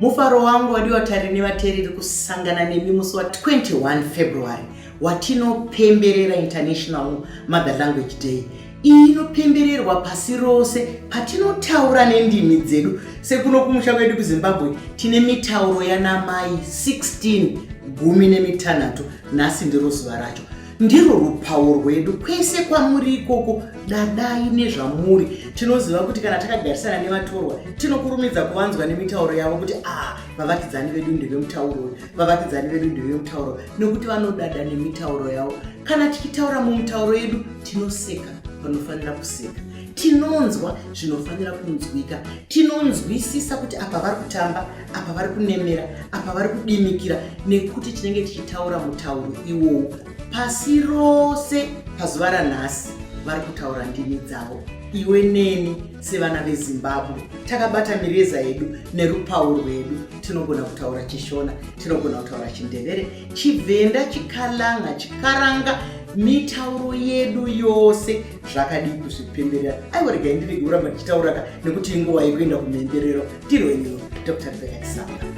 Mufaro wangu wadiwa tariri nevateereri kusangana nemi musi wa 21 February watinopemberera International Mother Language Day. Iyi inopembererwa pasi rose patinotaura nendimi dzedu. Sekuno kumusha kwedu kuZimbabwe tine mitauro yanamai 16 16. Nhasi ndiro zuva racho. Ndiro rupawo rwedu kwese kwamuri ikoko, dadai nezvamuri. Tinoziva kuti kana takagarisana nevatorwa tinokurumidza kuvanzwa nemitauro yavo kuti a ah, vavakidzani vedu ndevemutauro uyu, vavakidzani vedu ndevemutauro, nekuti vanodada nemitauro yavo. Kana tichitaura mumitauro yedu tinoseka panofanira kuseka, tinonzwa zvinofanira kunzwika, tinonzwisisa kuti apa vari kutamba, apa vari kunemera, apa vari kudimikira, nekuti tinenge tichitaura mutauro iwowo. Pasi rose pazuva ranhasi vari kutaura ndimi dzavo. Iwe neni sevana veZimbabwe takabata mireza yedu nerupawo rwedu, tinogona kutaura chiShona, tinogona kutaura chiNdevere, chiVhenda, chiKalanga, chiKaranga, mitauro yedu yose. Zvakadii kuzvipemberera? Aiwa, regai ndirege kuramba ndichitauraka nekuti inguva yekuenda kumhemberero. Ndiro inyoro Dr. Rebecca Chisamba.